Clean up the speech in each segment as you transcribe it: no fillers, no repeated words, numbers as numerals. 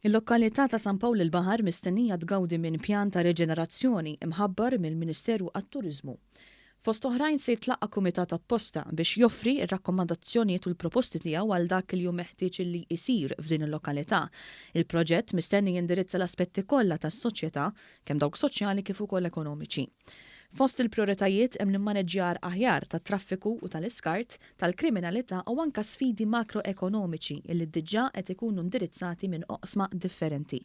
Il-lokalità ta' San Pawl il-Baħar mistennija tgawdi minn pjan ta' riġenerazzjoni mħabbar mill-Ministeru għat-Turiżmu. Fost oħrajn se jitlaqqa' kumitat apposta biex joffri r-rakkomandazzjonijiet u l-proposti tiegħu għal dak li hu meħtieġ li jsir f'din il-lokalità. Il-proġett mistenni jindirizza l-aspetti kollha tas-soċjetà, kemm dawk soċjali kif ukoll ekonomiċi. Fost il-prijoritajiet hemm l-immaneġġjar aħjar tat-traffiku u tal-iskart, tal-kriminalità u anke sfidi makroekonomiċi li diġà qed ikunu indirizzati minn oqsma differenti.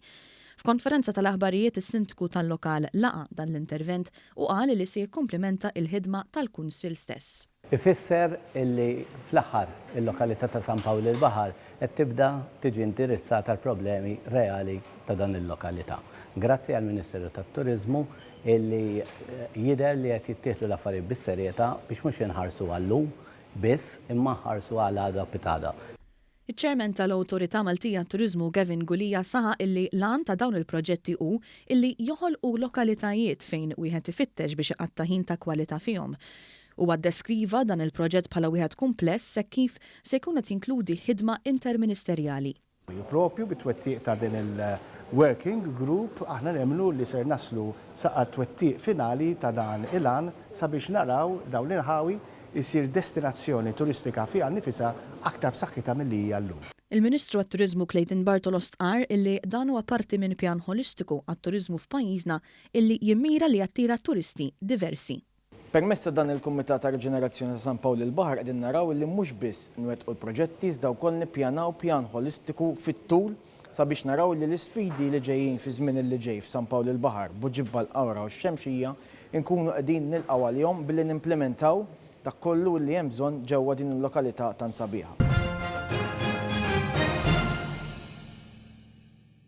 F'konferenza tal-aħbarijiet is-Sindku tal-lokal laqa' dan l-intervent u qal li se jikkumplimenta il-ħidma tal-Kunsill stess. Ifisser illi fl-aħħar il-lokalità ta' San Pawl il-Baħar qed tibda tiġi indirizzata l-problemi reali ta' dan il-lokalità. Grazzi għall-Ministeru tat-Turiżmu illi jidher li qed jittieħdu l-affarijiet bis-serjetà biex mhux inħarsu għal-lum biss imma nħarsu għal għada pitgħada. Iċ-Chairman tal-Awtorità Maltija għat-Turiżmu Gavin Gulia saħaq illi l-għan ta' dawn il-proġetti hu illi joħolqu lokalitajiet fejn wieħed ifittex biex iqatta' ħin ta' kwalità fihom. Huwa ddeskriva dan il-proġett bħala wieħed kumpless hekk kif se jkun qed jinkludi ħidma interministerjali. U propju bit-twettiq ta' din il-working group aħna nemmnu li ser naslu sa għat-twettiq finali ta' dan il-għan sabiex naraw dawn l-inħawi jsir destinazzjoni turistika fiha nnifisha aktar b'saħħitha milli hija llum. Il-Ministru għat-Turiżmu Clayton Bartolo stqarr illi dan huwa parti minn pjan ħolistiku għat-turiżmu f'pajjiżna illi jimmira li jattira turisti diversi. Permezz ta' dan il-Kumitat għar-Riġenerazzjoni ta' San Pawl il-Baħar qegħdin naraw illi mhux biss nwettqu l-proġetti iżda wkoll nippjanaw pjan ħolistiku fit-tul sabiex naraw illi l-isfidi li ġejjin fiż-żmien illi ġej f'San Pawl il-Baħar, Buġibba l-Qawra u x-Xemxija nkunu qegħdin nilqgħu għalihom billi nimplimentaw dak kollu illi hemm bżonn ġewwa din il-lokalità tant sabiħa.